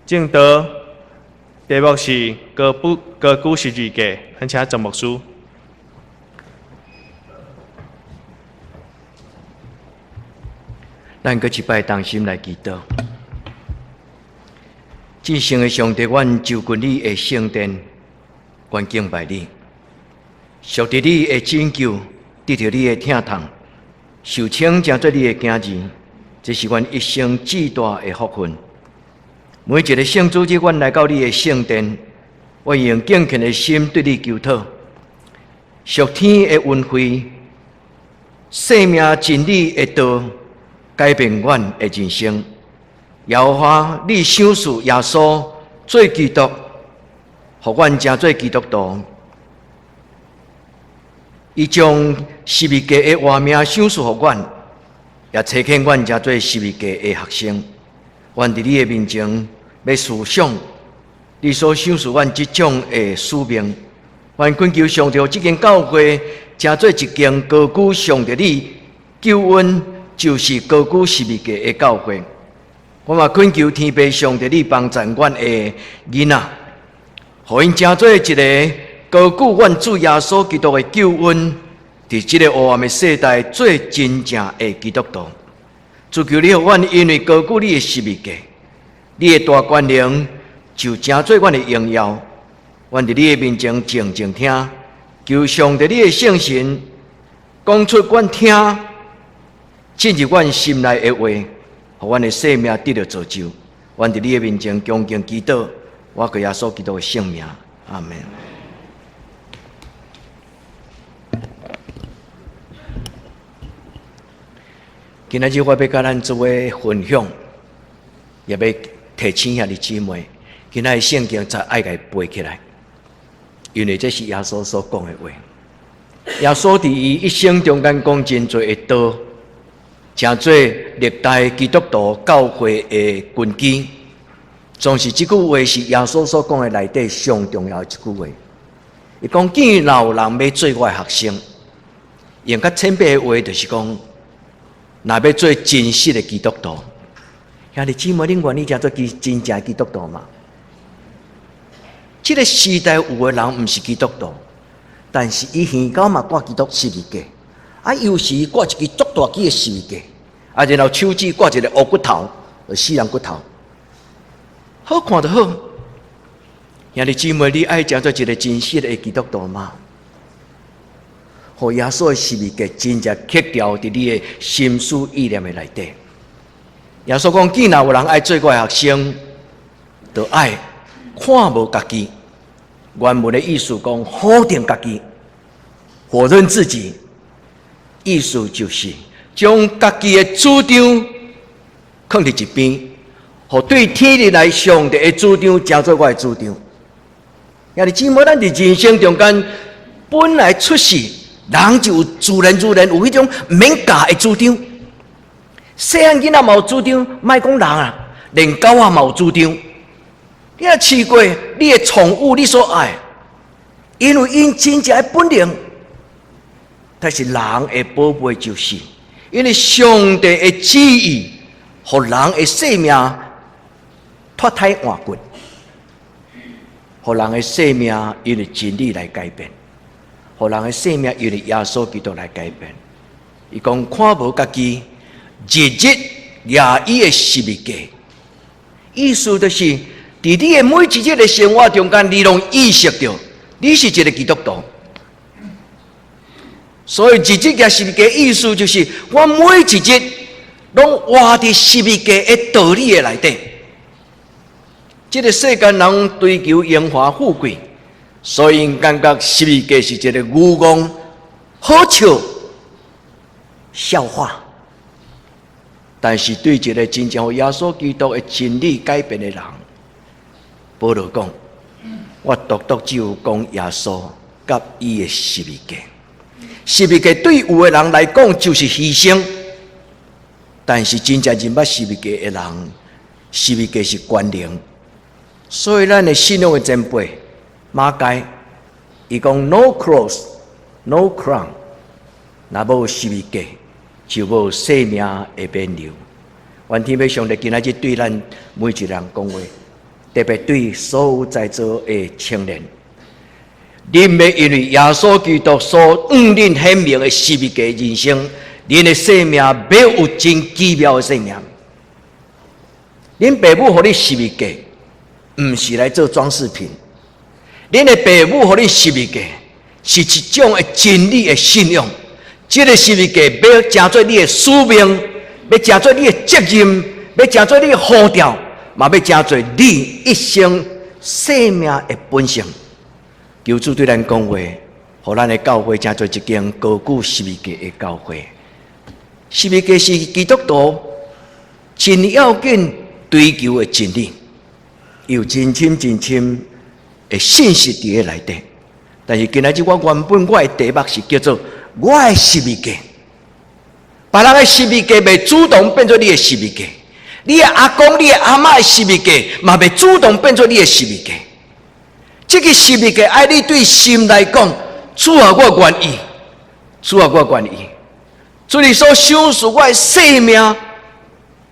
證道題目是高不高舉十字架，咱請鄭牧師。咱閣一擺同心來祈禱。至聖的上帝，阮就近你的聖殿，阮敬拜你，屬佇你的拯救，得著你的疼痛，受稱成做你的囝兒，這是阮一生至大的福分。每一个聖主日，阮來到你的聖殿，我用敬虔的心對你求討，屬天的恩惠、生命真理的道，改變阮的人生。耶和華，你賞賜耶穌做基督，予阮成做基督徒。伊將十字架的活命賞賜予阮，也差遣阮成做十字架的學生。阮佇你的面前欲思想你所賞賜阮這種的使命。阮懇求上帝，予這間教會成做一間高舉上帝你救恩，就是高舉十字架的教會。我嘛懇求天父上帝，你幫助阮的囡仔，予𪜶成做一个高舉阮主耶穌基督的救恩，佇這个黑暗的世代做真正的基督徒。主求你予阮因為高舉你的十字架，你的大權能就成做阮的榮耀。阮佇你的面前靜靜聽，求上帝你的聖神講出阮聽進入阮心內的話，予阮的生命得著造就。阮佇你的面前恭敬祈禱，我靠耶穌基督的聖名，阿們。今仔日我欲佮咱做伙分享，也欲提醒兄弟姊妹，今仔日聖經才愛共背起來，因為這是耶穌所講的話。耶穌佇伊一生中間講真濟的道，成做歷代基督徒教會的根基。總是這句話是耶穌所講的內底上重要的一句話。伊講：既若有人欲做我的學生，用較淺白的話就是講，若欲做真實的基督徒，兄弟姊妹，恁願意成做真正的基督徒嗎？這个時代有的人毋是基督徒，但是伊耳角嘛掛基督十字架，啊，有時掛一支足大支的十字架，啊，然後手指掛一个烏骨頭，死人骨頭，好看就好。兄弟姊妹，你愛成做一个真實的基督徒嗎？予耶穌的十字架真正刻牢佇你的心思意念的內底。耶穌講：既若有人愛做我的學生，就愛看無家己。原文的意思講否定家己，否認自己，意思就是將家己的主張囥佇一邊，予對天而來上帝的主張成做我的主張。兄弟姊妹，咱佇人生中間本來出世，人就有自然自然有彼種毋免教的主張。細漢囡仔嘛有主張，莫講人啊，連狗仔嘛有主張。你若飼過你的寵物，你所愛，因為𪜶真正的本能，但是人的寶貝就是，因為上帝的旨意，予人的生命脫胎換骨，予人的生命因為真理來改變，予人的生命因為耶穌基督來改變。伊講看無家己，日日掠伊的十字架，意思就是佇你的每一日的生活中間，你攏意識著你是一个基督徒。所以日日掠十字架，意思就是我每一日攏活佇十字架的道理的內底。這个世間人追求榮華富貴，所以𪜶感覺十字架是一个愚戇、好笑、笑話。但是對一个真正予耶穌基督的真理改變的人，保羅講：我獨獨只有講耶穌佮伊的十字架。十字架對有的人來講就是犧牲，但是真正認捌十字架的人，十字架是權能。所以咱的信仰的前輩馬偕，伊講 No cross, no crown，若無十字架，就無生命的挽留。願天父上帝今仔日對咱每一个人講話，特別對所有在座的青年，恁欲因為耶穌基督所向恁顯明的十字架人生，恁的生命欲有真奇妙的生命。恁爸母予你十字架，毋是來做裝飾品。恁的爸母予你十字架，是一種的真理的信仰。這個十字架欲成做你的使命，欲成做你的責任，欲成做你的呼召，嘛欲成做你一生生命的本性。求主對咱講話，予咱的教會成做一間高舉十字架的教會。十字架是基督徒真要緊追求的真理，有真深真深的信息佇咧內底。但是今仔日我原本我的題目是叫做我的十字架，別人的十字架袂主動變做你的十字架，你的阿公、你的阿嬤的十字架嘛袂主動變做你的十字架。這个十字架愛你對心來講，主啊，我願意，主啊，我願意。主你所賞賜我的生命，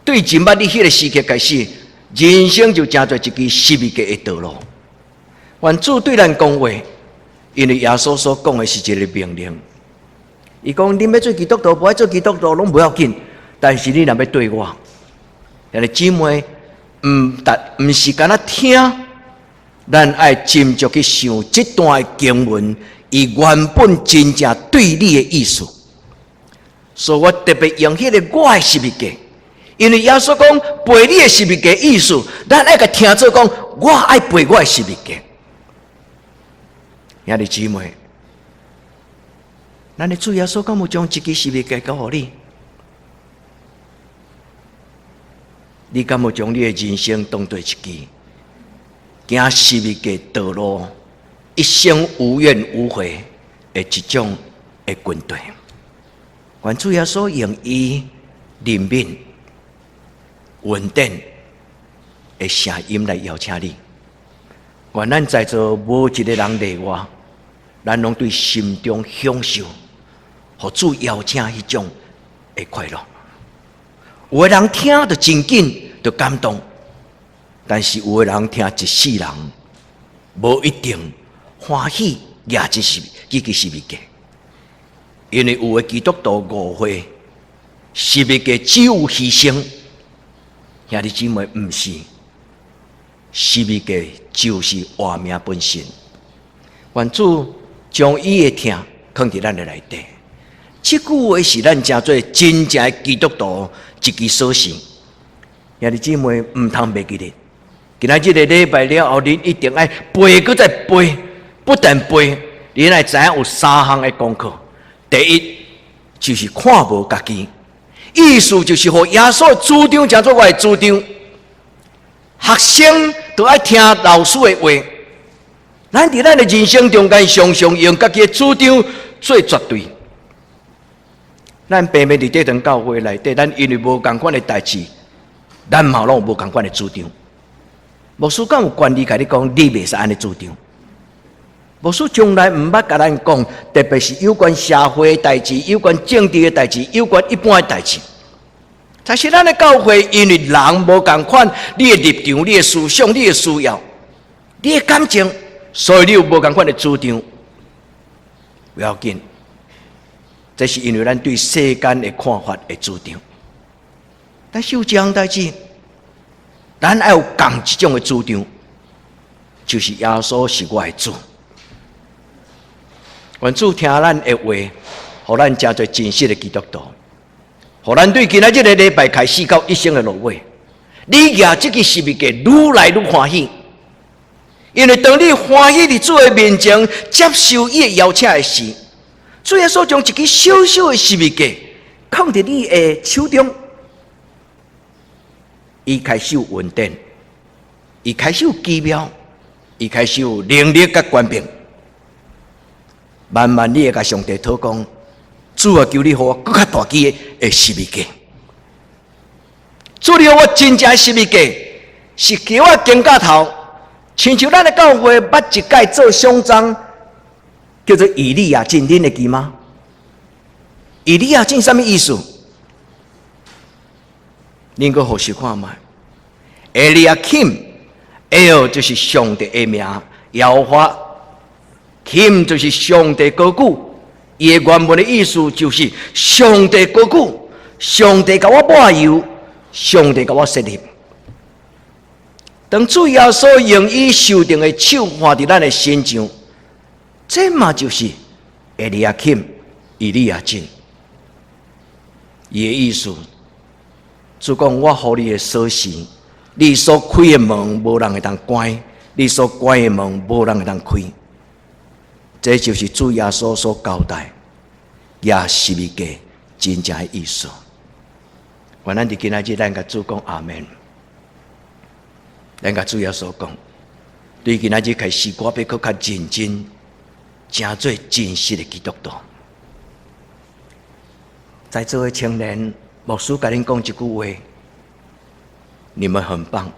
對前捌你彼个時刻開始，人生就成做一支十字架的道路。願主對咱講話，因為耶穌所講的是一個命令。伊講：恁欲做基督徒，無愛做基督徒攏無要緊，但是你若欲綴我，兄弟姊妹，毋但毋是干焦聽，咱愛斟酌去想這段的經文，伊原本真正對你的意思。所以我特別用彼个我的十字架，因為耶穌講背你的十字架意思，咱愛共聽做講，我愛背我的十字架。兄弟姊妹，咱的主耶穌敢有將一支十字架交予你？你敢有將你的人生當做一支行十字架道路，一生無怨無悔的一種的軍隊？願主耶穌用伊憐憫、恩典的聲音來邀請你。願咱在座無一個人例外，咱攏對心中享受，予主邀請彼種的快樂。有的人聽就真緊，就感動；但是有的人聽一世人，無一定歡喜，舉這支十字架。因為有的基督徒誤會十字架只有犧牲，兄弟姊妹，毋是，十字架就是活命本身。願主將伊的疼囥佇咱的內底。這句話是咱成做真正的基督徒一支鎖匙。兄弟姊妹，毋通袂記得。今仔這个禮拜了後，恁一定愛背，閣再背，不但背，恁愛知影有三項的功課。第一，就是看無家己，意思就是予耶穌主張成做我的主張。學生都愛聽老師的話。咱佇咱的人生中間，常常用家己的主張做絕對。咱平平佇這堂教會內底，咱因為無仝款的代誌，咱嘛攏有無仝款的主張。牧師敢有權利共你講，你袂使按呢主張。牧師從來毋捌共咱講，特別是有關社會的代誌、有關政治的代誌、有關一般的代誌。但是咱的教會，因為人無仝款，你的立場、你的思想、你的需要、你的感情，所以你有無仝款的主張。不要緊，這是因為咱對世間的看法的主張。但是有一項代誌，咱愛有仝一種的主張，就是耶穌是我的主。願主聽咱的話，予咱成做真實的基督徒，予咱對今仔這个禮拜開始到一生的落尾，你舉這支十字架愈來愈歡喜，因為當你歡喜佇主的面前接受伊的邀請的時，主耶穌將一支小小的十字架囥佇你的手中，伊開始有恩典，伊開始有奇妙，伊開始有能力佮權柄。慢慢你會共上帝禱講，主啊，求你予我閣較大支的十字架。主你予我真正的十字架，是叫我肩胛頭，親像咱的教會捌一擺做獎章，叫做以利亞敬，恁會記嗎？以利亞敬啥物意思？恁閣複習看覓？エリアキム， El 就是上帝的名，耶和華金就是上帝高舉。伊的原文的意思就是上帝高舉，上帝共我抹油，上帝共我設立。當主耶穌用伊受釘的手按佇咱的身上，這嘛就是以利亞金、以利亞敬。伊的意思，主講我予你的鎖匙，你所開的門無人會當關，你所關的門無人會當開。這就是主耶穌所交代，舉十字架真正的意思。願咱佇今仔日，咱共主講阿門。咱共主耶穌講，對今仔日開始，我欲閣較認真，成做真實的基督徒。在座的青年，牧師共恁講一句話：你們很棒。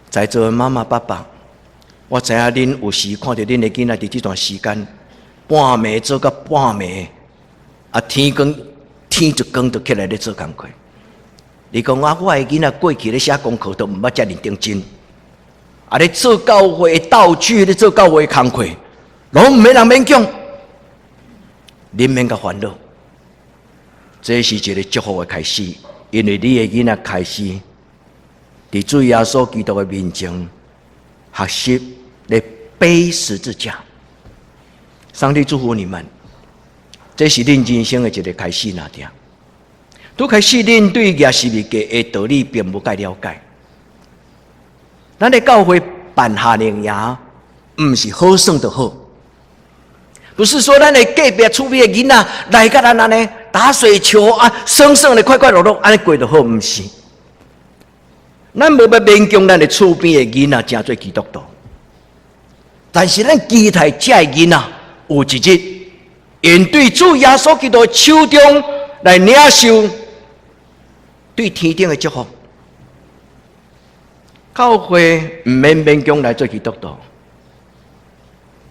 在座的媽媽爸爸，我知影恁有時看著恁的囡仔佇這段時間，半暝做到半暝，啊天光天一光就起來咧做工課。你講啊，我的囡仔過去咧寫功課都毋捌遮爾認真，啊咧做教會的道具，咧做教會的工課，攏毋免人勉強，恁免共煩惱。這是一個祝福的開始，因為你的囡仔開始佇主耶穌基督的面前學習來背十字架。上帝祝福你們，這是恁人生的一個開始那點。拄開始，恁對舉十字架的道理並無蓋了解。咱的教會辦夏令營，毋是好耍就好，不是說咱的隔壁厝邊的囡仔來共咱按呢打水球啊，耍耍的快快樂樂按呢過就好，毋是。咱無欲勉強咱的厝邊的囡仔成做基督徒，但是咱期待這个囡仔有一日，𪜶對主耶穌基督手中來領受對天頂的祝福。教會毋免勉強來做基督徒，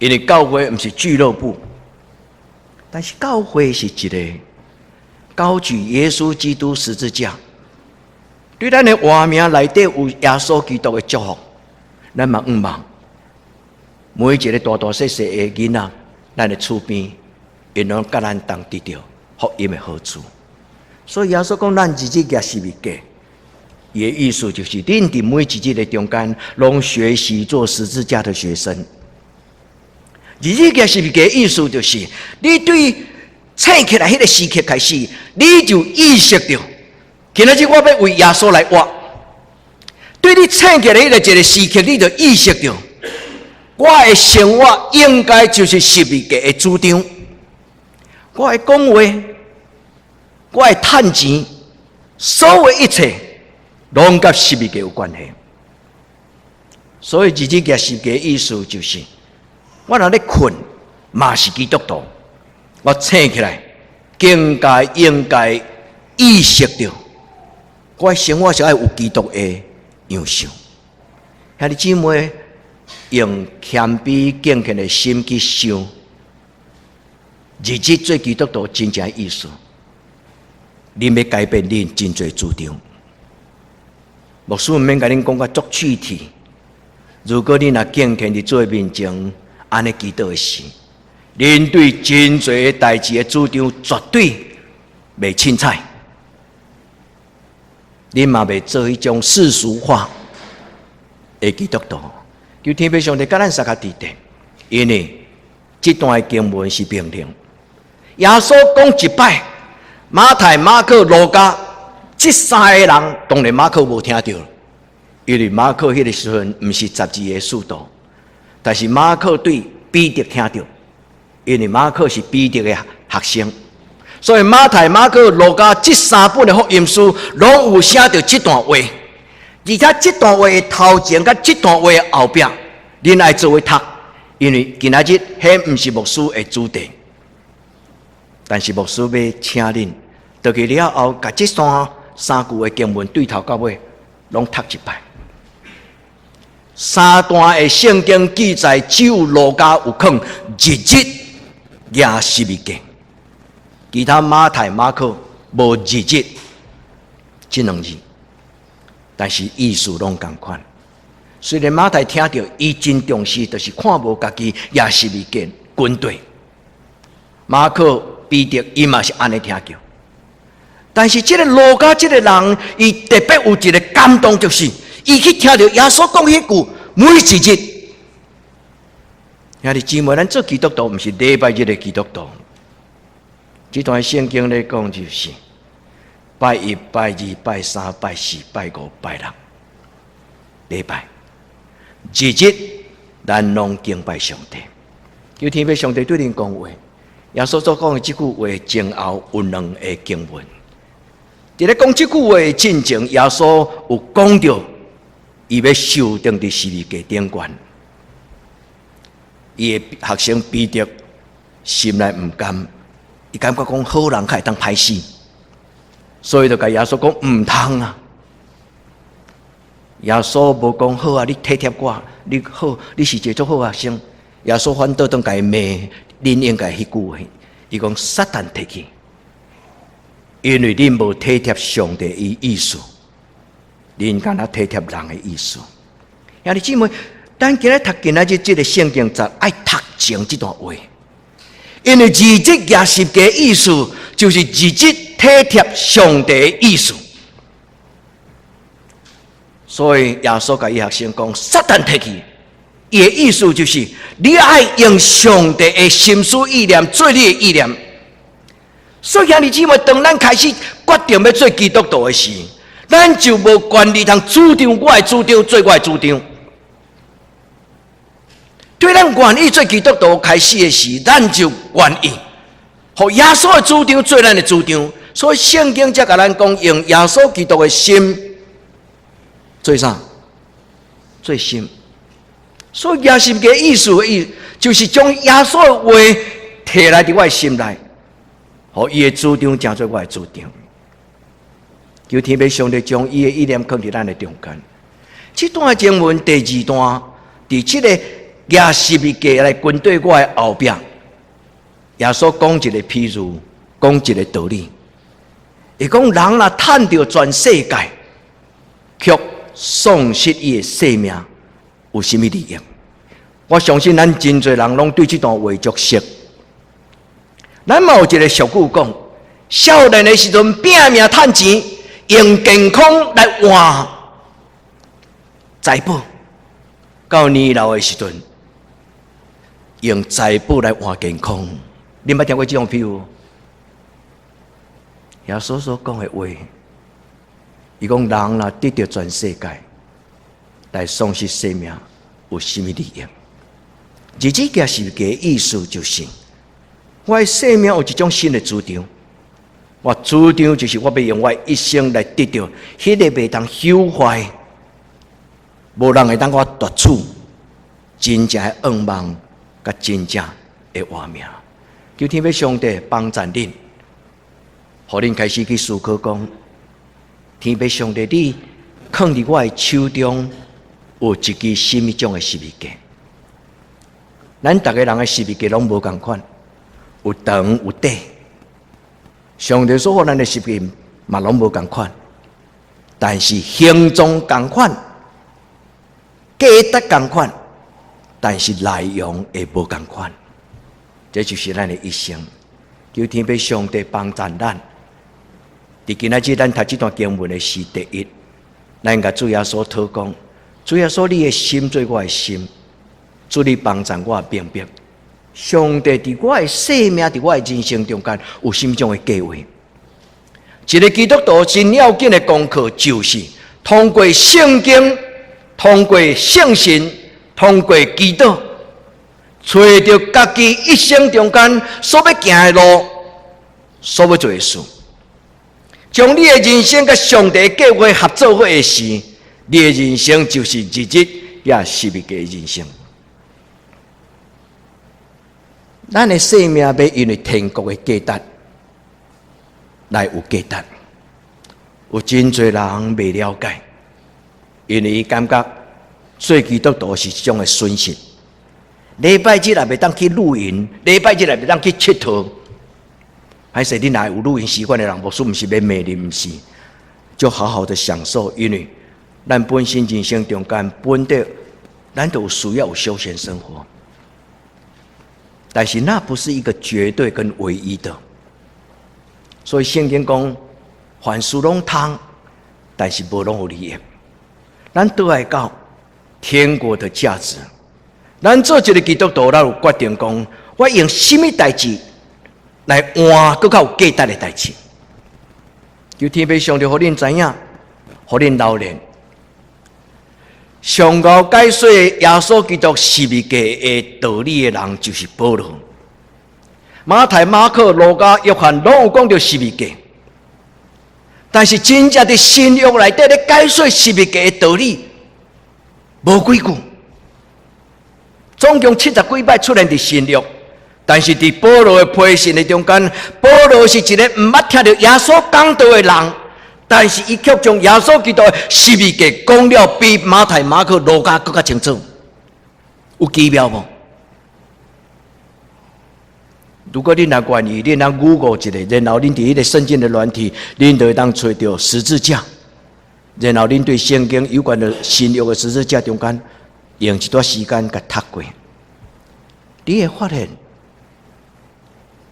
因為教會毋是俱樂部，但是教會是一個高舉耶穌基督十字架，對咱的活命內底有耶穌基督的祝福，咱嘛向望每一個大大細細的囡仔，咱的厝邊，𪜶攏佮咱同得著福音的好處。所以耶穌講，咱日日舉十字架，伊的意思就是，恁佇每一日的中間，攏學習做十字架的學生。日日舉十字架意思就是，你對醒起來彼個時刻開始，你就意識著，今仔日我欲為耶穌來活。對你醒起來彼個一個時刻，你就意識著，我的生活應該就是十字架的主張。我的講話，我的趁錢，所有一切，攏佮十字架有關係。所以日日舉十字架的意思就是，我若咧睏，嘛是基督徒。我醒起來，更加應該意識著，我的生活是愛有基督的樣式。兄弟姊妹，用謙卑敬虔的心去想，日日做基督徒真正的意思。恁欲改變恁真濟主張。牧師毋免共恁講甲足具體。如果恁若敬虔佇主的面前，按呢祈禱的時，恁對真濟代誌的主張絕對袂凊彩，恁嘛袂做彼種世俗化的基督徒。求天父上帝佮咱相佮佇咧，因為這段的經文是命令。耶穌講一擺，馬太、馬可、路加這三個人，當然馬可無聽著，因為馬可彼個時陣毋是十二個使徒，但是馬可對彼得聽著，因為馬可是彼得的學生，所以馬太、馬可、路加這三本的福音書，攏有寫著這段話，而且這段話的頭前佮這段話的後壁，恁愛做伙讀，因為今仔日彼毋是牧師的主題，但是牧師欲請恁，倒去了後，共這三三句的經文對頭到尾，攏讀一擺。三段的聖經記載，只有路加有囥日日舉十字架，其他馬太、馬可無日日這兩字，但是意思攏仝款。雖然馬太聽著，伊真重視，就是看無家己舉十字架軍隊。馬可、彼得伊嘛是按呢聽著。但是這个路加這个人，伊特別有一个感動，就是伊去聽著耶穌講彼句每一日。兄弟姊妹，咱做基督徒毋是禮拜日的基督徒。這段聖經咧講就是拜一、拜二、拜三、拜四、拜五、拜六，禮拜日日咱攏敬拜上帝。求天父上帝對恁講話，耶穌所講的這句話前後有兩个經文。佇咧講這句話進前，耶穌有講著，伊欲受釘佇十字架頂懸。伊的學生彼得心內毋甘，伊感覺講好人較會當歹死，所以就共耶穌講毋通啊！耶穌無講好啊，你體貼我，你好，你是一个足好學生。耶穌反倒轉共伊罵，恁應該彼句話，伊講撒旦退去，因為恁無體貼上帝的意思，恁敢若體貼人的意思。兄弟姊妹，咱今日讀今仔日這个聖經節，愛讀前這段話，因為日日舉十架意思，就是日日體貼上帝的意思。所以耶穌共伊學生講：撒旦退去，伊的意思就是你愛用上帝的心思意念做你的意念。所以兄弟姊妹，當咱開始決定欲做基督徒的時，咱就無權利通主張我的主張做我的主張。對咱願意做基督徒開始的時，咱就願意，予耶穌的主張做咱的主張。所以聖經才共咱講，用耶穌基督的心做啥？做心。所以舉十架意思意，就是將耶穌的話提來佇我的心內，予伊的主張成做我的主張。求天父上帝將伊的意念囥佇咱的中間。這段經文第二段，佇這个舉十字架來軍隊我的後壁，耶穌講一个譬喻，講一个道理。伊講人若趁著全世界，卻喪失伊的性命，有啥物利益？我相信咱真濟人攏對這段話足熟。咱嘛有一个俗語講：少年的時陣拼命趁錢，用健康來換財寶；到年老的時陣，用財寶來換健康。你捌聽過這種譬喻？耶穌所講的話，伊講人若得著全世界，來喪失生命，有啥物利益？日日舉十架意思就是，我的生命有一種新的主張。我主張就是我欲用我一生來得著彼个袂當朽壞，無人會當我奪取真正的願望，佮真正的活命。求天父上帝幫助恁，予恁開始去思考講，天父上帝，你囥佇我的手中有一支啥物種的十字架？咱逐个人的十字架攏無仝款，有長有短。上帝所予咱的十字架嘛攏無仝款，但是形狀仝款，價值仝款，但是內容會無仝款。這就是咱的一生。求天父上帝幫助咱。佇今仔日咱讀這段經文的時，第一，咱共主耶穌禱告，主耶穌，你的心做我的心，主你幫助我明白，上帝佇我的生命，佇我的人生中間有啥物種的計劃。一个基督徒真要緊的功課，就是通過聖經、通過聖神、通過祈禱，揣著家己一生中間所欲行的路，所欲做的事，將你的人生佮上帝計劃合做伙的時，你的人生就是日日舉十字架的人生。咱的生命欲因為天國的價值來有價值，有真濟人袂了解，因為伊感覺做基督徒是一種的損失。禮拜日也袂當去露營，禮拜日也袂當去𨑨迌。還是你若有露營習慣的人，牧師毋是欲罵你，毋是，就好好的享受，因為咱本身人生中間本底，咱都有需要有休閒生活，但是那不是一個絕對跟唯一的。所以聖經講，凡事攏通，但是無攏有利益。咱倒來到天國的價值，咱做一個基督徒，咱有決定講，我用啥物代誌來換閣較有價值的代誌。求天父上帝予恁知影，予恁留念。上𠢕解說耶穌基督十字架的道理的人，就是保羅。馬太、馬可、路加、約翰，攏有講著十字架。但是真正佇新約內底咧解說十字架的道理，無幾句。總共70幾擺出現佇新約，但是佇保羅的批信的中間，保羅是一個毋捌聽著耶穌講道的人。但是伊卻將耶穌基督的十字架講了比馬太、馬可、路加閣較清楚，有奇妙無？如果恁若願意，恁若 Google 一下，然後恁佇彼個聖經的軟體，恁就會當揣著十字架，然後恁對聖經有關的新約的十字架中間，用一段時間共讀過，你會發現，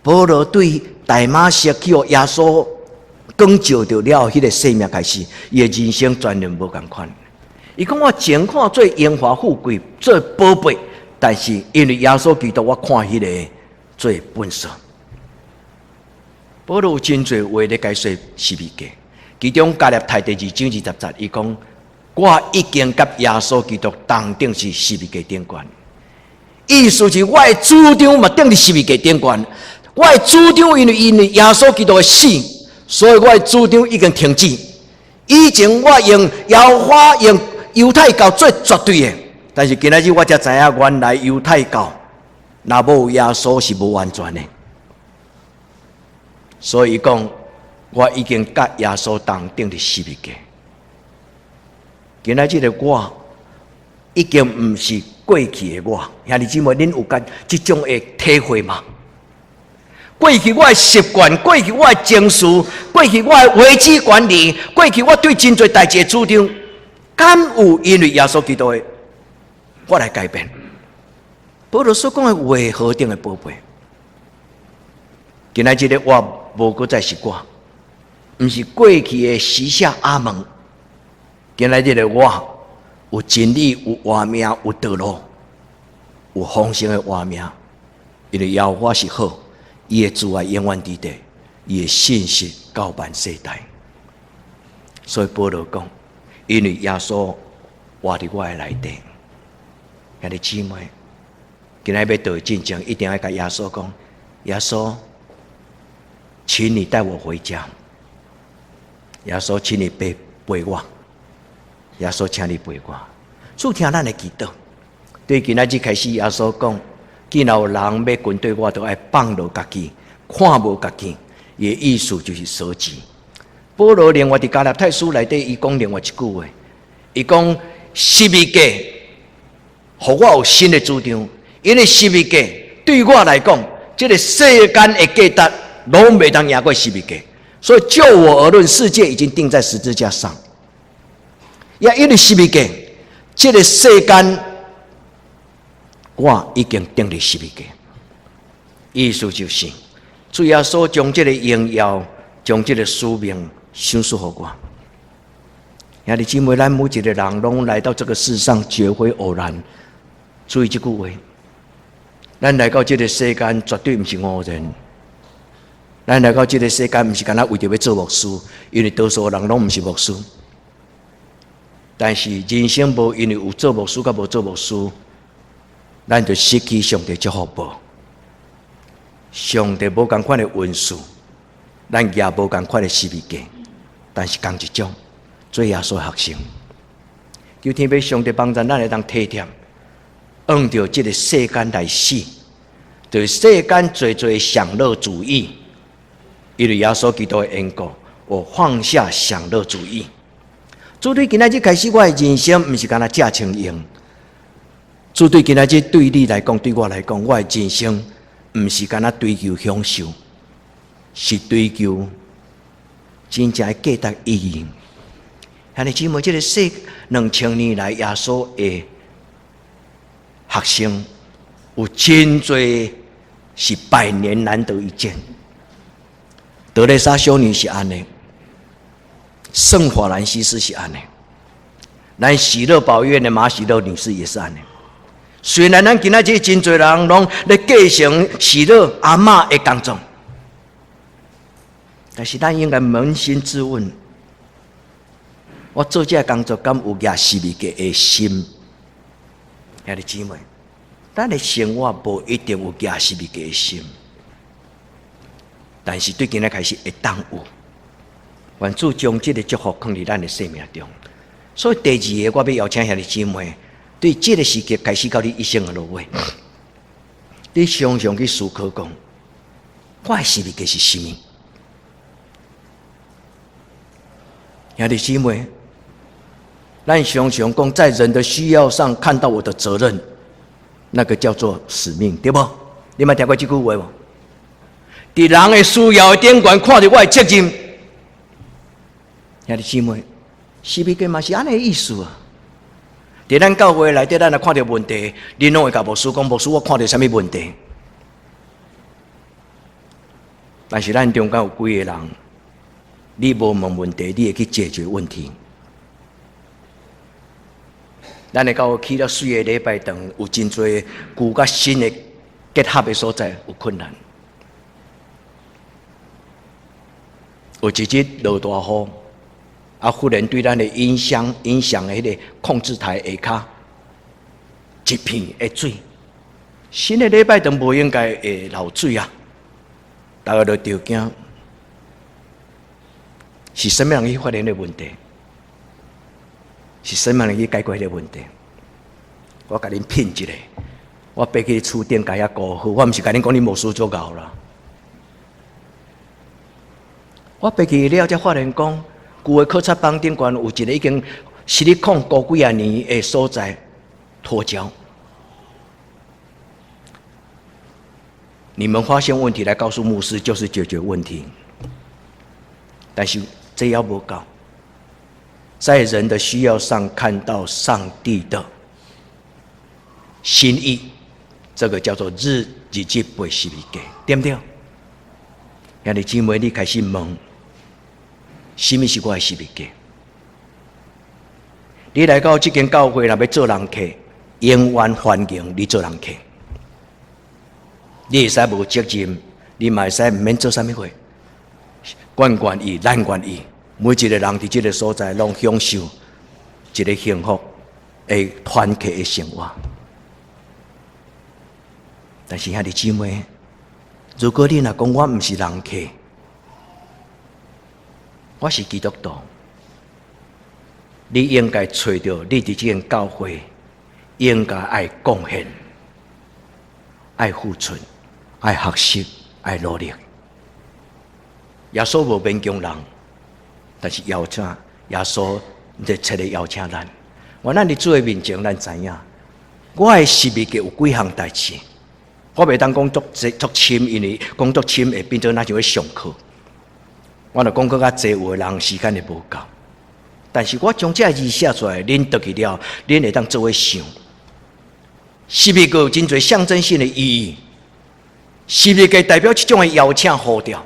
保羅對大馬色去予耶穌光照著了後，彼個生命開始，伊的人生全然無仝款。伊講我前看做榮華富貴，做寶貝，但是因為耶穌基督，我看彼個做糞掃。保羅有真濟話咧解說十字架，其中加拉太第二章20節，伊講我已經佮耶穌基督同釘佇十字架頂懸。意思是我的主張嘛釘佇十字架頂懸，我的主張因為耶穌基督的死，所以我的主張已經停止。以前我用耶和華用猶太教做絕對的，但是今仔日我才知影，原來猶太教若無耶穌是無完全的。所以講，我已經佮耶穌同釘佇十字架。今仔日的我已經毋是過去的我，兄弟姊妹，恁有佮這種的體會嗎？過去我的習慣，過去我的情緒，過去我的危機管理，過去我對真濟代誌的主張，敢有因為耶穌基督的我來改變？保羅所講的話何等的寶貝！今仔日的我無閣再是我，毋是過去的時下阿門。今仔日的我有真理，有活命，有道路，有豐盛的活命。因為耶和華是好，伊的慈愛永遠佇地，伊的信實到萬世代。所以保羅講，因為耶穌活佇我的內底，兄弟姊妹，今仔日欲倒進前，一定愛共耶穌講：耶穌，請你帶我回家。耶穌，請你陪陪我。耶穌，請你陪我。主聽咱的祈禱。對今仔日開始，耶穌講：既然有人欲跟綴我，就愛放落家己，看無家己。伊的意思就是捨己。保羅另外佇加拉太書內底，伊講另外一句話，伊講十字架，予我有新的主張，因為十字架對我來講，這個世間的價值攏袂當贏過十字架，所以就我而論，世界已經釘在十字架上。也因為十字架，這個世間我已經釘佇十字架。意思就是，主耶穌將這個榮耀，將這個使命賞賜予我。兄弟姊妹，咱每一個人攏來到這個世上，絕非偶然。注意這句話，咱來到這個世間，絕對毋是偶然。咱來到這個世間，毋是干焦為著欲做牧師，因為多數人攏毋是牧師。但是人生無因為有做牧師佮無做牧師，咱就失去上帝祝福無。上帝無仝款的恩賜，咱也無仝款的十字架，但是仝一種，做耶穌學生。求天父上帝幫助咱會當體貼，按著這個世間來死，對世間濟濟享樂主義，因為耶穌基督的緣故，我放下享樂主義。主對今仔日開始，我的人生毋是干焦食穿用。主對今仔日對你來講，對我來講，我的人生毋是干焦追求享受，是追求真正的價值意義。兄弟姊妹，這个世2000年來耶穌的學生有真濟是百年難得一見。德蕾莎修女是按呢，聖法蘭西斯是按呢，咱喜樂保院的馬喜樂女士也是按呢。雖然咱今仔日真濟人攏咧繼承喜樂阿嬤的工作，但是咱應該捫心自問：我做這个工作，敢有舉十字架的心？兄弟姊妹，咱的生活無一定有舉十字架的心，但是對今仔開始會當有。願主將這个祝福放佇咱的生命中。所以第二个，我欲邀請兄弟姊妹，對這个時刻開始到你一生的落尾，你常常去思考講，我的十字架是啥物？兄弟姊妹，咱常常講，在人的需要上看到我的責任，那個叫做使命，對無？你嘛聽過這句話無？佇人的需要的頂懸看著我的責任，兄弟姊妹，十字架嘛是按呢意思啊？佇咱教會內底，咱若看著問題，恁攏會共牧師講，牧師，我看著啥物問題？但是咱中間有幾個人，你無問問題，你會去解決問題。咱的教會起了媠的禮拜堂，有真濟舊佮新的結合的所在有困難。有一日落大雨，啊！忽然對咱的音箱、音響的彼个控制台下跤一片的水。新的禮拜堂無應該會漏水啊！大家都著驚，是啥物人去發現的問題？是啥物人去解決彼个問題？我共恁品一下，我爬去厝頂共遐顧好，我毋是共恁講恁牧師足𠢕啦。我爬去了，才發現講，舊的考察房頂懸有一个已經矽利康高幾仔年的所在脫膠。你們發現問題來告訴牧師，就是解決問題。但是這猶無夠，在人的需要上看到上帝的心意，這個叫做日日日背十字架，對毋對？兄弟姊妹，你開始問，啥物是我的十字架？你來到這間教會，若欲做人客，永遠歡迎你做人客。你會使無責任，你嘛會使毋免做啥物貨，願願意，咱願意。每一個人佇這个所在，攏享受一个幸福的團契的生活。但是兄弟姊妹，如果你若講我毋是人客，我是基督徒，你應該揣著你佇這間教會應該愛貢獻、愛付出、愛學習、愛努力。耶穌無勉強人，但是邀請耶穌熱切的邀請咱。原來佇主的面前，咱知影，我的十字架有幾項代誌。我袂當講足濟足深，因為講足深會變做若像咧上課。我若講閣較濟，有的人時間會無夠。但是我將這个字寫出來，恁讀去了，恁會當做伙想。十字架有真濟象徵性的意義。十字架代表這種的邀請呼召，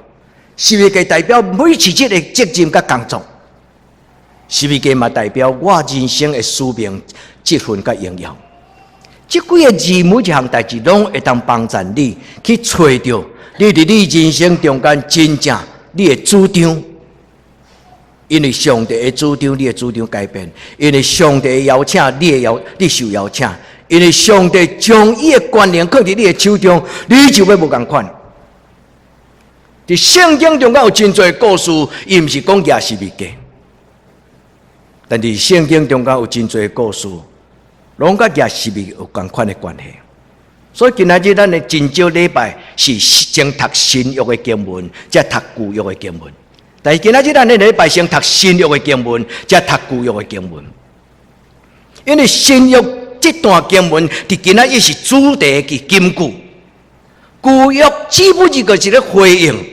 十字架代表每一日的責任佮工作。十字架嘛代表我人生的使命、這份佮榮耀。這幾个字每一項代誌，攏會當幫助你去揣著你佇你人生中間真正你的主張。因為上帝的主張，你的主張改變；因為上帝的邀請，你的邀你受邀請；因為上帝將伊的權能放佇你的手中，你就欲無仝款。佇聖經中間有真濟故事，伊毋是講舉十字架，但佇聖經中間有真濟故事，攏佮舉十字架有仝款的關係。所以今仔日咱的真少禮拜是先讀新約的經文，才讀舊約的經文。但是今仔日咱的禮拜先讀新約的經文，才讀舊約的經文。因為新約這段經文，佇今仔日是主題的金句，舊約只不過是咧回應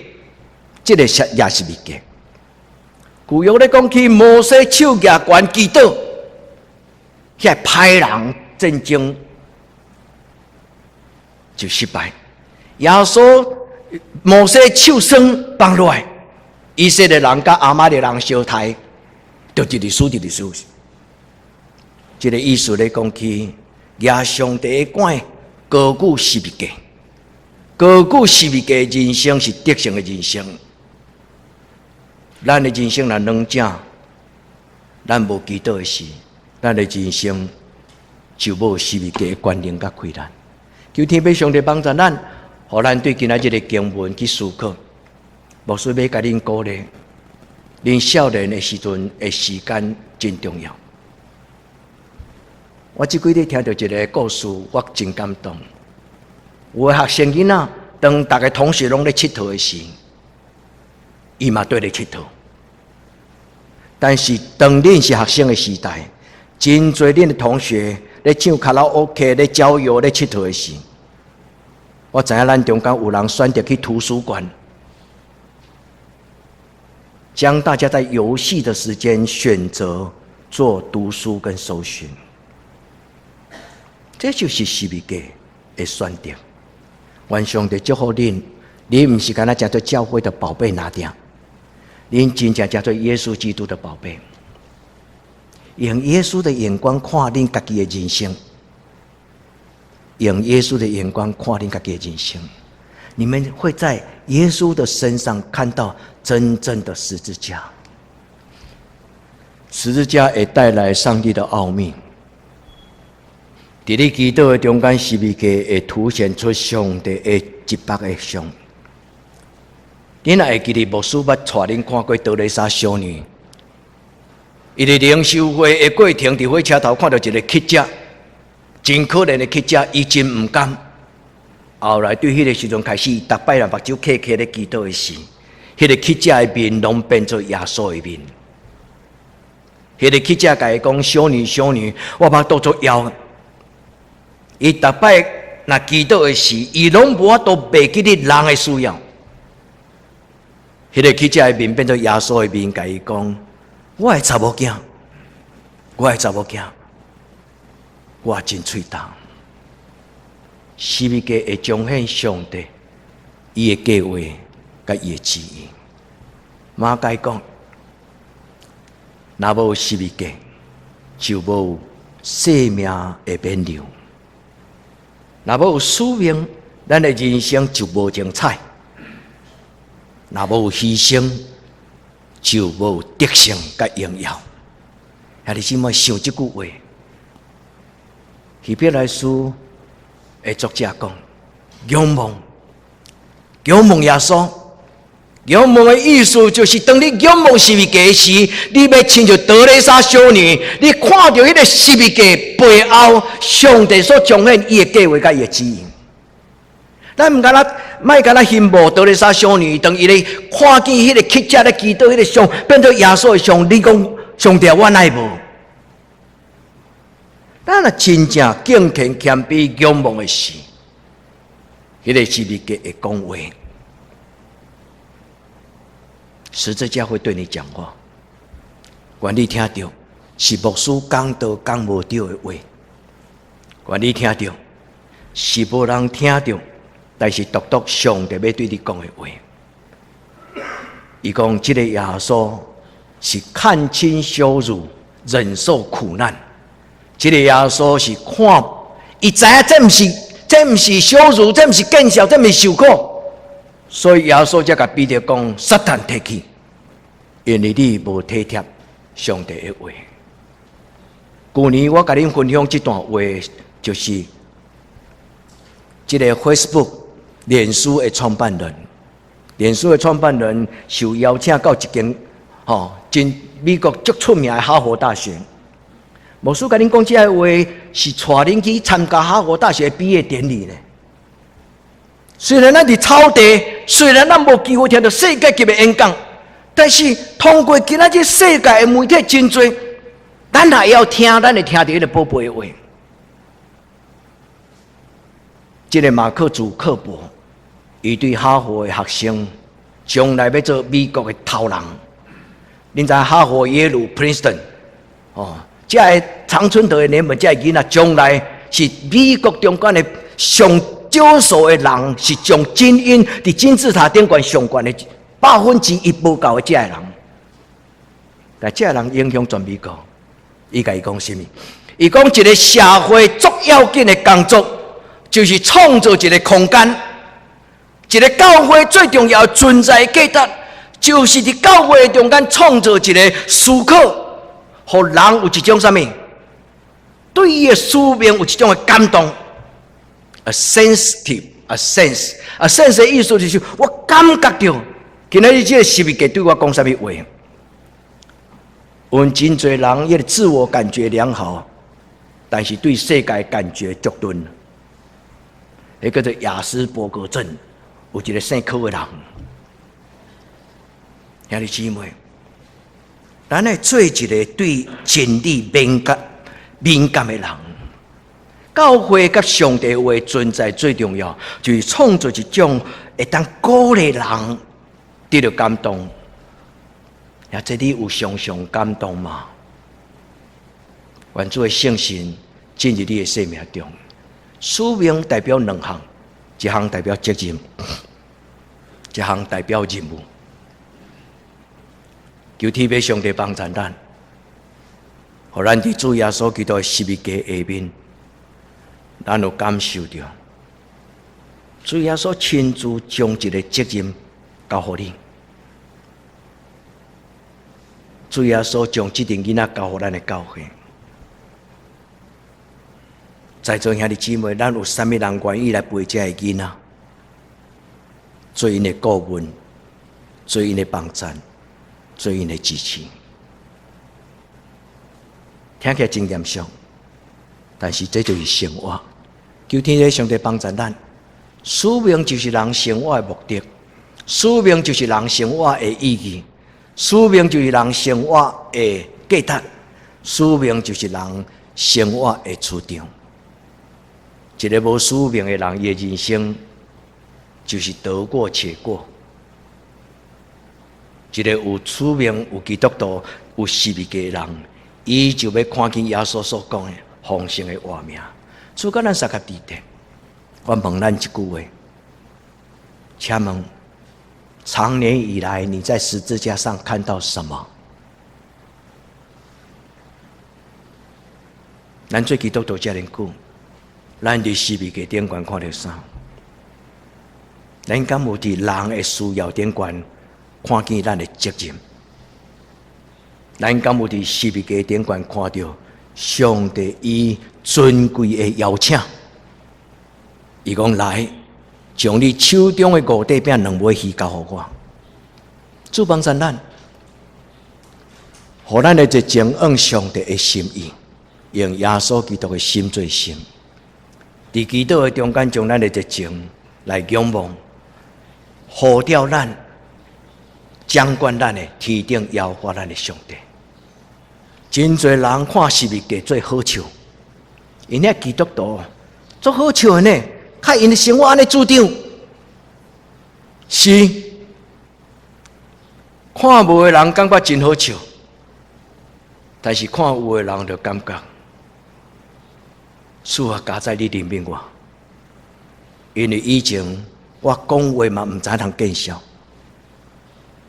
這个舉十字架。舊約咧講起摩西手舉懸祈禱，遐歹人戰爭就失敗。耶穌摩西手霜放落來，以色列人佮亞瑪力人相刣，就一直輸，一直輸。這个意思咧講起，舉上帝的權高舉十字架，高舉十字架人生是得勝的人生。咱的人生若軟正，咱無祈禱的時，咱的人生就無十字架的權能佮氣力。求天父上帝幫助咱，予咱對今仔這个經文去思考。牧師欲共恁鼓勵，恁少年的時陣的時間真重要。我這幾日聽著一个故事，我真感動。有的學生囡仔，當逐个同學攏咧𨑨迌的時，伊嘛綴咧𨑨迌。但是當恁是學生的時代，真濟恁的同學咧唱卡拉 OK、咧郊遊、咧𨑨迌的時，我知影咱中間有人選擇去圖書館，將大家在遊戲的時間選擇做讀書跟搜尋，這就是十字架的選擇。願上帝祝福恁，恁毋是干焦成做教會的寶貝爾爾，恁真正成做耶穌基督的寶貝。用耶穌的眼光看恁家己的人生，用耶穌的眼光看恁家己的人生，你們會在耶穌的身上看到真正的十字架。十字架會帶來上帝的奧秘。佇你祈禱的中間，十字架會凸顯出上帝的一百個像。你若會記得牧師捌帶恁看過德蕾莎修女，伊佇靈修會的過程，佇火車頭看著一個乞者，真可憐的乞者，伊真毋甘。後來對彼个時陣開始，逐擺若目睭瞌瞌咧祈禱的時，彼个乞者的面攏變做耶穌的面。彼个乞者共伊講：修女，修女，我腹肚足枵。伊逐擺若祈禱的時，伊攏無法度袂記得人的需要。彼个乞者的面變做耶穌的面，共伊講：我的查某囝，我的查某囝，我真喙焦。十字架會彰顯上帝伊的計劃佮伊的旨意。馬該講，若無十字架，就無生命的挽留；若無使命，咱的人生就無精彩；若無犧牲，就無得勝佮榮耀。兄弟姊妹想這句話，希伯來書的作者講：仰望，仰望耶穌。仰望的意思就是，當你仰望十字架時，你欲親像德蕾莎修女，你看著彼個十字架背後，上帝所彰顯伊的計劃佮伊的旨意。咱毋干焦，莫干焦羨慕德蕾莎修女，當伊咧看見彼個乞者咧祈禱彼个像，變做耶穌的像，你講上帝我哪會無？咱若真正敬虔謙卑仰望的時，彼個十字架會講話。十字架會對你講話，願你聽著是牧師講道講無著的話，願你聽著是無人聽著，但是獨獨上帝欲對你講的話。伊講這个耶穌是看輕羞辱，忍受苦難。這个耶穌是看，伊知影這毋是羞辱，這毋是見笑，這毋是受苦。所以耶穌才共彼得講：撒旦退去，因為你無體貼上帝的話。舊年我共恁分享這段話，就是這个 Facebook 臉書的創辦人，臉書的創辦人受邀請到一間吼真美國足出名的哈佛大學。牧師共恁講這个話，是帶恁去參加哈佛大學畢業典禮呢。雖然咱佇草地，雖然咱無機會聽著世界級的演講，但是通過今仔日世界的媒體真濟，咱若會曉聽，咱會聽著彼个寶貝的話。這个馬克·祖克伯，伊對哈佛的學生，將來欲做美國的頭人，恁知哈佛、耶魯、Princeton，哦，這个常春藤的聯盟，這个囡仔將來是美國中間的上少數的人，是將精英佇金字塔頂懸上懸的1%無夠的這個人。但這個人影響全美國，伊共伊講啥物？伊講一个社會足要緊的工作，就是創造一个空間。一个教會最重要的存在價值，就是佇教會中間創造一个思考，予人有一種啥物？對伊的使命有一種的感動。A sensitive，a sense，a sense 的意思就是我感覺著，今仔日這个十字架對我講啥物話？阮真濟人，伊个自我感覺良好，但是對世界感覺足鈍。彼叫做亞斯伯格症，有一个姓柯的人。兄弟姊妹，咱來做一个對真理敏感的人。教會佮上帝話存在最重要，就是創造一種會當鼓勵人得著感動。也這你有常常感動嗎？願主的聖神進入你的生命中。使命代表兩項，一項代表責任，一項代表任務。求天父上帝幫助咱，予咱佇主耶穌基督的十字架下面，咱有感受著主耶穌親自將一个責任交予你。主耶穌將這陣囡仔交予咱的教會。在座兄弟姊妹，咱有啥物人願意來陪這个囡仔，做𪜶的顧問，做𪜶的幫贊，做𪜶的支持？聽起來真嚴肅，但是這就是生活。求天父上帝幫助咱。使命就是人生活的目的，使命就是人生活的意義，使命就是人生活的價值，使命就是人生活的磁場。一个無使命的人，伊的人生就是得過且過。一个有使命、有基督徒、有十字架的人，伊就欲看見耶穌所講的豐盛的活命。主佮咱相佮佇咧，我問咱一句話，請問，長年以來你在十字架上看到什麼？咱做基督徒遮爾久，咱佇十字架頂懸看著啥？咱敢有佇人的需要頂懸看見咱的責任？咱敢有佇十字架頂懸看著上帝伊尊貴的邀請？伊講來，將你手中的五塊餅兩尾魚交予我，主幫助咱，予咱的熱情按上帝的心意，用耶穌基督的心做心，佇祈禱的中間將咱的熱情來仰望，呼召咱，掌管咱的天頂耶和華咱的上帝。真濟人看十字架做好笑，𪜶遐基督徒足好笑的呢，較𪜶的生活按呢主張，是看無的人感覺真好笑，但是看有的人就感覺，主啊，佳哉你憐憫我，因為以前我講話嘛毋知通見笑，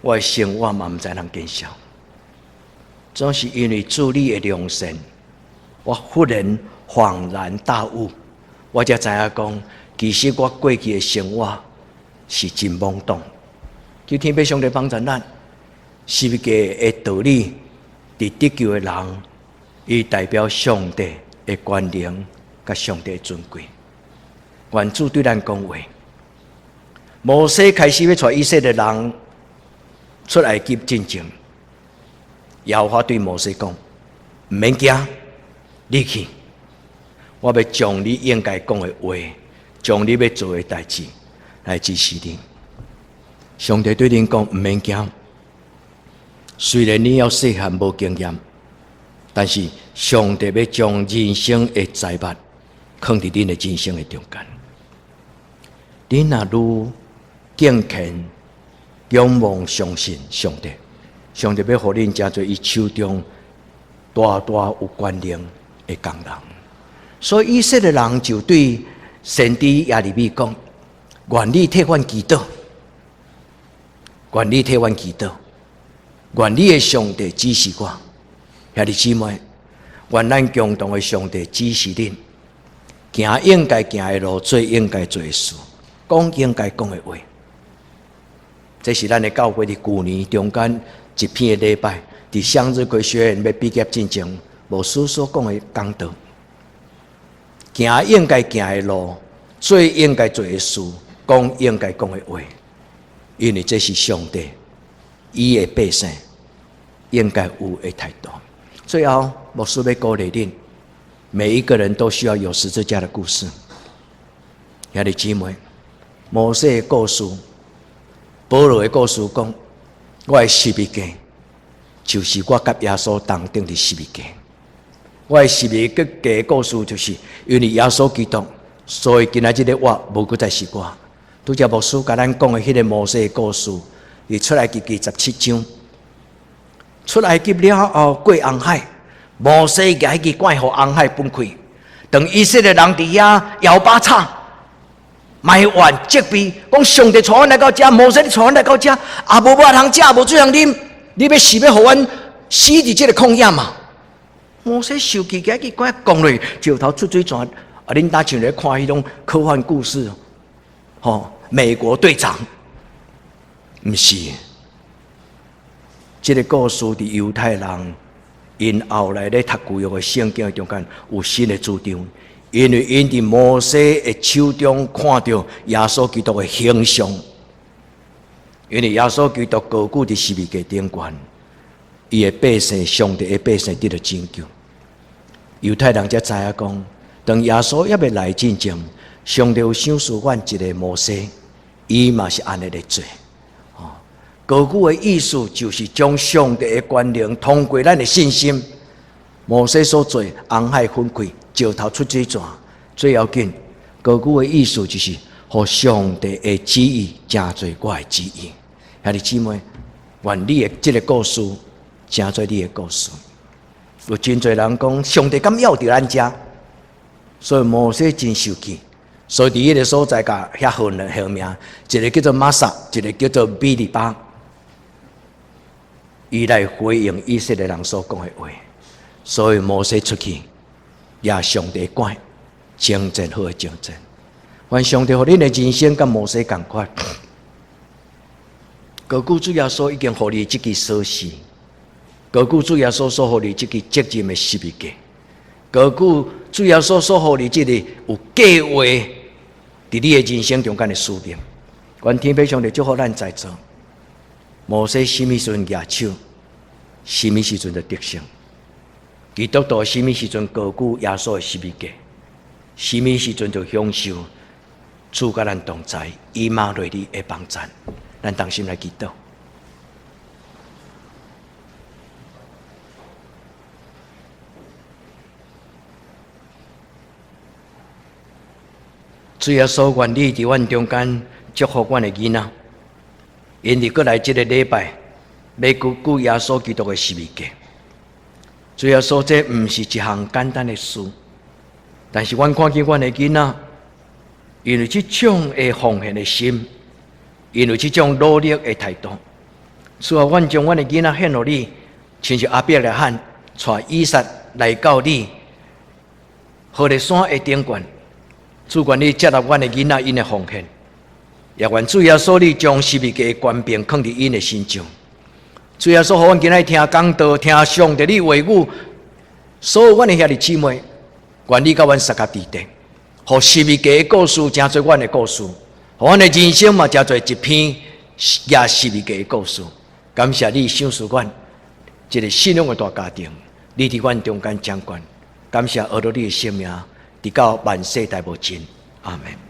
我的生活嘛毋知通見笑，總是因為主你的良善，我忽然恍然大悟，我才知影講，其實我過去的生活是真懵懂。求天父上帝幫助咱，十字架的道理，佇得救的人，伊代表上帝的權能佮上帝的尊貴。願主對咱講話。摩西開始欲帶以色列人出埃及進前，耶和華對摩西講：毋免驚，你去，我欲將你應該講的話，將你欲做的代誌來指示你。上帝對恁講：毋免驚，雖然你猶細漢無經驗，但是上帝欲將人生的財物囥佇恁的人生的中間。恁若愈敬虔、仰望、相信上帝，上帝欲予恁成做伊手中大大有權能的工人。所以以色列人就對先知耶利米講：願你替阮祈禱，願你替阮祈禱，願你的上帝指示我。兄弟姊妹，願咱共同的上帝指示恁，行應該行的路，做應該做的事，講應該講的話。這是咱的教會佇舊年中間一篇的禮拜，佇向日葵學院欲畢業進前，牧師所講的講道。行應該行的路，做應該做的事，講應該講的話，因為這是上帝伊的百姓應該有的態度。最後，牧師欲鼓勵恁，每一個人都需要有十字架的故事。兄弟姊妹，摩西的故事，保羅的故事講，我的十字架就是我佮耶穌同釘佇十字架。我的十字架的故事就是因為耶穌基督，所以今仔日的我無閣再是我。拄才牧師共咱講的彼个摩西的故事，佇出埃及記17章，出埃及了後過紅海，摩西舉彼支棍予紅海分開，當以色列人佇遐搖把叉、埋怨責備，講上帝帶阮來到遮，摩西你帶阮來到遮，也無肉通食，無水通啉，你欲是欲予阮死佇這个曠野嗎？摩西受氣，舉彼支棍摃落，石頭出水泉。啊，恁若像咧看彼種科幻故事，吼，美國隊長，毋是，這个故事佇猶太人𪜶後來咧讀舊約的聖經中間有新的主張，因為𪜶佇摩西的手中看著耶穌基督的形象，因為耶穌基督高舉佇十字架頂懸。伊的百姓，上帝的百姓得著拯救。猶太人才知影講，當耶穌猶未來進前，上帝有賞賜阮一个摩西，伊嘛是按呢咧做。哦，高舉的意思就是將上帝的權能通過咱的信心。摩西所做，紅海分開，石頭出水泉，最要緊，高舉的意思就是，予上帝的旨意成做我的旨意。兄弟姊妹，願你的這个故事成做你的故事。有真濟人講，上帝敢猶佇咱遮，所以摩西真受氣，所以佇彼个所在共遐號兩號名，一个叫做瑪撒，一个叫做米利巴。伊來回應以色列人所講的話，所以摩西出去，舉上帝棍，征戰好的征戰。願上帝予恁的人生佮摩西仝款。高舉主耶穌已經予你這支鎖匙。高舉主耶穌所予你這支責任的十字架，高舉主耶穌所予你這个有計劃佇你的人生中間的使命。願天父上帝祝福咱在座。摩西啥物時陣舉手，啥物時陣就得勝。基督徒啥物時陣高舉耶穌的十字架，啥物時陣就享受主佮咱同在，以馬內利的幫贊。咱同心來祈禱。主耶穌，願你佇阮中間祝福阮的囡仔，𪜶佇閣來這个禮拜欲高舉耶穌基督的十字架。主耶穌，這毋是一項簡單的事，但是阮看見阮的囡仔，因為這種的奉獻的心，因為這種努力的態度，主啊，阮將阮的囡仔獻予你，親像亞伯拉罕帶以撒來到你何烈山的頂懸。主願你接納阮的囡仔𪜶的奉獻，也願主耶穌你將十字架的權柄囥佇𪜶的身上。主耶穌，予阮今仔日聽講道，聽上帝你話語，所有阮的兄弟姊妹，願你佮阮相佮佇咧，予十字架的故事成做阮的故事，予阮的人生嘛成做一篇舉十字架的故事。感謝你賞賜阮這个信仰的大家庭，你佇阮中間掌權。感謝阿羅你的聖名，直到萬世代無盡。阿門。